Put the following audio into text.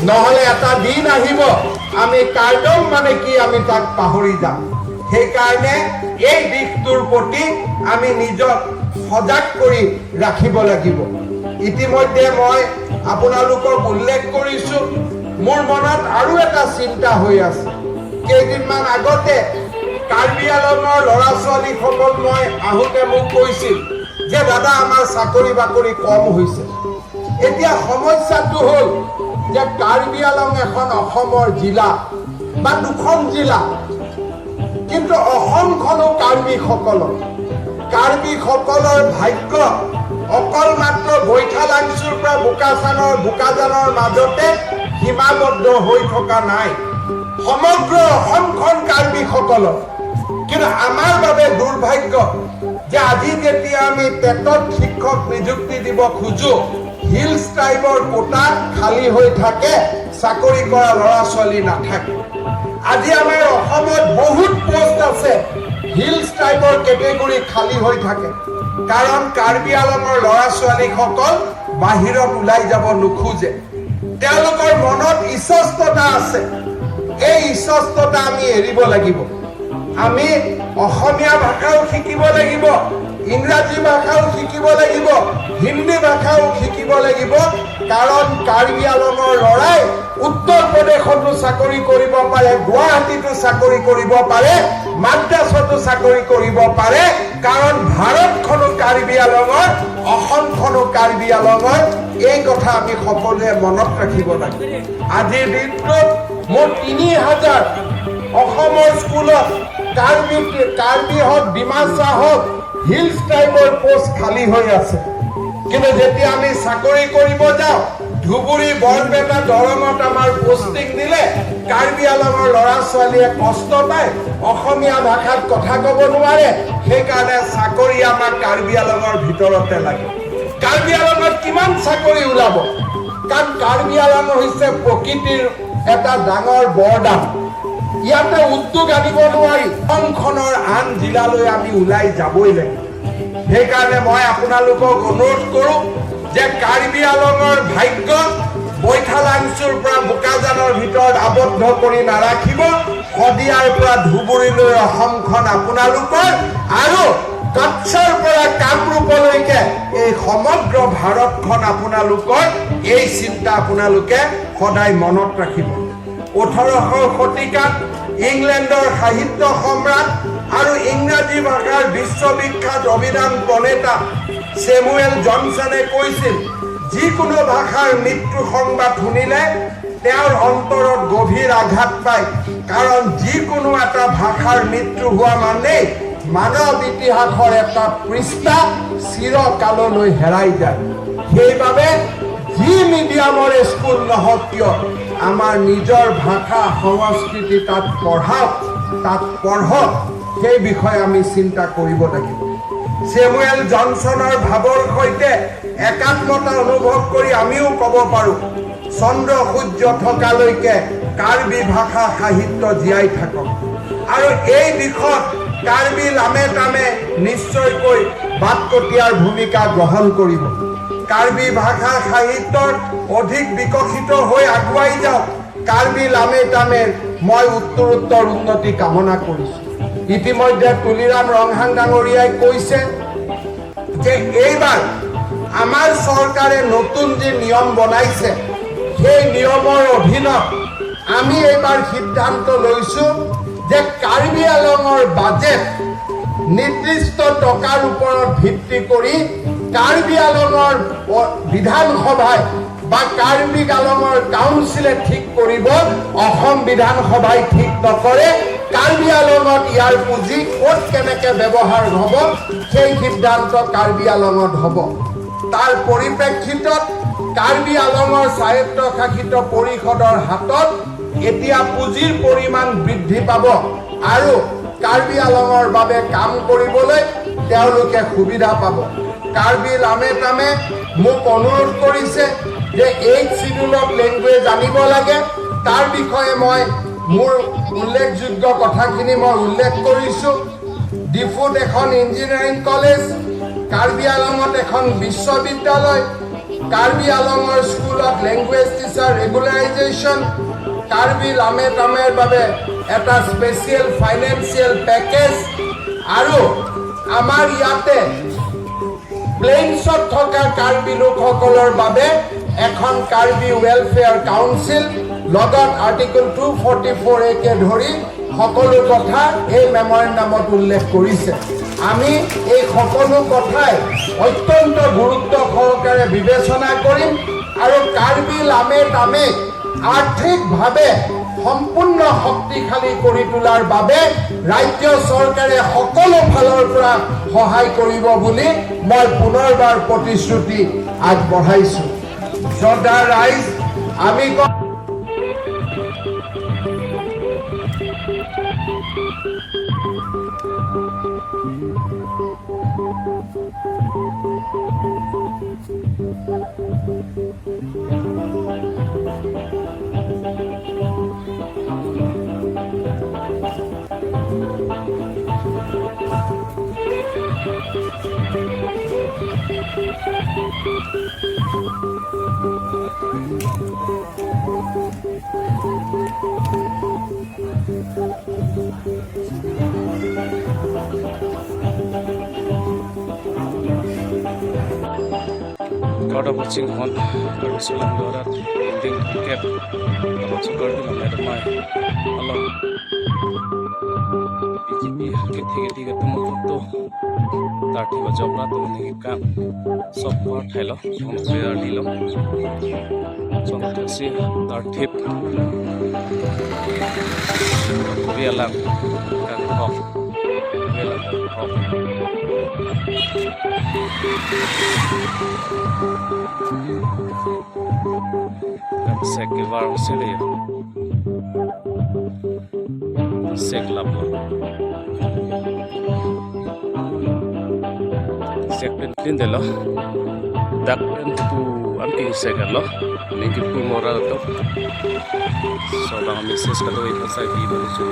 নহ'লে এটা দিন আহিব, আমি কাৰ্ডম মানে কি আমি তাক পাহৰি যাম। সেইকাৰণে এই দিশটোৰ প্ৰতি আমি নিজক সজাগ কৰি ৰাখিব লাগিব। ইতিমধ্যে মই আপোনালোকক উল্লেখ কৰিছো, মোৰ মনত আৰু এটা চিন্তা হৈ আছে। কেইদিনমান আগতে কাৰ্বি আলঙৰ ল'ৰা ছোৱালীসকল মই আহোঁতে মোক কৈছিল যে দাদা, আমাৰ চাকৰি বাকৰি কম হৈছে। এতিয়া সমস্যাটো হ'ল যে কাৰ্বি আলং এখন অসমৰ জিলা বা দুখন জিলা, কিন্তু অসমখনো কাৰ্বিসকলৰ। কাৰ্বিসকলৰ ভাগ্য অকল মাত্ৰ বৈঠালাংচুৰ পৰা বোকাজানৰ মাজতে সীমাবদ্ধ হৈ থকা নাই। সমগ্ৰ অসমখন কাৰ্বিসকলৰ। কিন্তু আমাৰ বাবে দুৰ্ভাগ্য যে আজি যেতিয়া আমি টেটত শিক্ষক নিযুক্তি দিব খোজো, হিলছ ট্ৰাইবৰ কোটা খালী হৈ থাকে, চাকৰি কৰা ল'ৰা ছোৱালী নাথাকে। আজি আমাৰ অসমত বহুত পোষ্ট আছে, হিলছ ট্ৰাইবৰ কেটেগৰী খালী হৈ থাকে, কাৰণ কাৰ্বি আলঙৰ ল'ৰা ছোৱালীসকল বাহিৰত ওলাই যাব নোখোজে। তেওঁলোকৰ মনত ইচস্ততা আছে। এই ইচস্ততা আমি এৰিব লাগিব। আমি অসমীয়া ভাষাও শিকিব লাগিব, ইংৰাজী ভাষাও শিকিব লাগিব, হিন্দী ভাষাও শিকিব লাগিব, কাৰণ কাৰ্বি আলঙৰ ল'ৰাই উত্তৰ প্ৰদেশতো চাকৰি কৰিব পাৰে, গুৱাহাটীতো চাকৰি কৰিব পাৰে, মাদ্ৰাছতো চাকৰি কৰিব পাৰে, কাৰণ ভাৰতখনো কাৰ্বি আলঙৰ, অসমখনো কাৰ্বি আলঙৰ। এই কথা আমি সকলোৱে মনত ৰাখিব লাগে। আজিৰ দিনটোত মোৰ 3000 অসমৰ স্কুলত কাৰ্বি কাৰ্বি হওক, ডিমাচা হওক, হিলছ ট্ৰাইবৰ পোষ্ট খালী হৈ আছে। কিন্তু যেতিয়া আমি চাকৰি কৰিব যাওঁ, ধুবুৰী, বৰপেটা, দৰঙত আমাৰ পোষ্টিং দিলে কাৰ্বি আলঙৰ ল'ৰা ছোৱালীয়ে কষ্ট পায়, অসমীয়া ভাষাত কথা ক'ব নোৱাৰে। সেইকাৰণে চাকৰি আমাক কাৰ্বি আলঙৰ ভিতৰতে লাগে। কাৰ্বি আলঙত কিমান চাকৰি ওলাব? কাৰণ কাৰ্বি আলং হৈছে প্ৰকৃতিৰ এটা ডাঙৰ বৰদান। ইয়াতে উদ্যোগ আনিব নোৱাৰি, অসমখনৰ আন জিলালৈ আমি ওলাই যাবই লাগিব। সেইকাৰণে মই আপোনালোকক অনুৰোধ কৰোঁ যে কাৰ্বি আলঙৰ ভাগ্য বৈঠালাংচুৰ পৰা বোকাজানৰ ভিতৰত আবদ্ধ কৰি নাৰাখিব। শদিয়াৰ পৰা ধুবুৰীলৈ অসমখন আপোনালোকৰ আৰু কচ্ছৰ পৰা কামৰূপলৈকে এই সমগ্ৰ ভাৰতখন আপোনালোকৰ। এই চিন্তা আপোনালোকে সদায় মনত ৰাখিব। 18শ শতিকাত ইংলেণ্ডৰ সাহিত্য সম্ৰাট আৰু ইংৰাজী ভাষাৰ বিশ্ববিখ্যাত অভিধান প্ৰণেতা চেমুৱেল জনছনে কৈছিল, যিকোনো ভাষাৰ মৃত্যু সংবাদ শুনিলে তেওঁৰ অন্তৰত গভীৰ আঘাত পায়, কাৰণ যিকোনো এটা ভাষাৰ মৃত্যু হোৱা মানেই মানৱ ইতিহাসৰ এটা পৃষ্ঠা চিৰকাললৈ হেৰাই যায়। সেইবাবে যি মিডিয়ামৰে স্কুল নহওক কিয়, আমাৰ নিজৰ ভাষা সংস্কৃতি তাত পঢ়াওক, তাত পঢ়ক, সেই বিষয়ে আমি চিন্তা কৰিব লাগিব। চেমুৱেল জনছনৰ ভাৱৰ সৈতে একাত্মতা অনুভৱ কৰি আমিও ক'ব পাৰোঁ, চন্দ্ৰ সূৰ্য থকালৈকে কাৰ্বি ভাষা সাহিত্য জীয়াই থাকক। আৰু এই দিশত কাৰ্বি লামে তামে নিশ্চয়কৈ বাটকটীয়াৰ ভূমিকা গ্ৰহণ কৰিব। কাৰ্বি ভাষা সাহিত্যৰ অধিক বিকশিত হৈ আগুৱাই যাওক। কাৰ্বি লামে তামেৰ মই উত্তৰোত্তৰ উন্নতি কামনা কৰিছোঁ। ইতিমধ্যে তুলিৰাম ৰংহাং ডাঙৰীয়াই কৈছে যে এইবাৰ আমাৰ চৰকাৰে নতুন যি নিয়ম বনাইছে, সেই নিয়মৰ অধীনত আমি এইবাৰ সিদ্ধান্ত লৈছোঁ যে কাৰ্বি আলঙৰ বাজেট নিৰ্দিষ্ট টকাৰ ওপৰত ভিত্তি কৰি কাৰ্বি আলঙৰ বিধানসভাই বা কাৰ্বি আলঙৰ কাউন্সিলে ঠিক কৰিব, অসম বিধানসভাই ঠিক নকৰে। কাৰ্বি আলঙত ইয়াৰ পুঁজি ক'ত কেনেকে ব্যৱহাৰ হ'ব, সেই সিদ্ধান্ত কাৰ্বি আলঙত হ'ব। তাৰ পৰিপ্ৰেক্ষিতত কাৰ্বি আলঙৰ স্বায়ত্তশাসিত পৰিষদৰ হাতত এতিয়া পুঁজিৰ পৰিমাণ বৃদ্ধি পাব আৰু কাৰ্বি আলঙৰ বাবে কাম কৰিবলৈ তেওঁলোকে সুবিধা পাব। কাৰ্বি লামে তামে মোক অনুৰোধ কৰিছে যে এইট চিডিউলত লেংগুৱেজ আনিব লাগে। তাৰ বিষয়ে মই মোৰ উল্লেখযোগ্য কথাখিনি মই উল্লেখ কৰিছোঁ। ডিফুত এখন ইঞ্জিনিয়াৰিং কলেজ কাৰ্বি আলঙত এখন বিশ্ববিদ্যালয়, কাৰ্বি আলঙৰ স্কুলত লেংগুৱেজ টিচাৰ ৰেগুলাৰাইজেশ্যন, কাৰ্বি লামে তামেৰ বাবে এটা স্পেচিয়েল ফাইনেন্সিয়েল পেকেজ আৰু আমাৰ ইয়াতে প্লেইনছত থকা কাৰ্বি লোকসকলৰ বাবে এখন কাৰ্বি ৱেলফেয়াৰ কাউন্সিল, লগত আৰ্টিকল 244 একে ধৰি সকলো কথা এই মেমৰেণ্ডামত উল্লেখ কৰিছে। আমি এই সকলো কথাই অত্যন্ত গুৰুত্ব সহকাৰে বিবেচনা কৰিম আৰু কাৰ্বি লামে তামেক আৰ্থিকভাৱে সম্পূৰ্ণ শক্তিশালী কৰি তোলাৰ বাবে ৰাজ্য চৰকাৰে সকলো ফালৰ পৰা সহায় কৰিব বুলি মই পুনৰবাৰ প্ৰতিশ্ৰুতি আগবঢ়াইছোঁ। শ্ৰদ্ধা ৰাইজ, আমি Crowd of watching hon Karbi Lorat building cap about Karbi Lamai Damai along BJP ke thege thege tumo to tar thiba jobra to ni ka sob par thailo song player dilo song thasi tar thip bialang kan hok bialang hok kan sek ke var sele sek lap sek pen clean de lo dak pen pu am ki sek lo ning ki pu mora to so bang message ka do i pasai bi ba chu.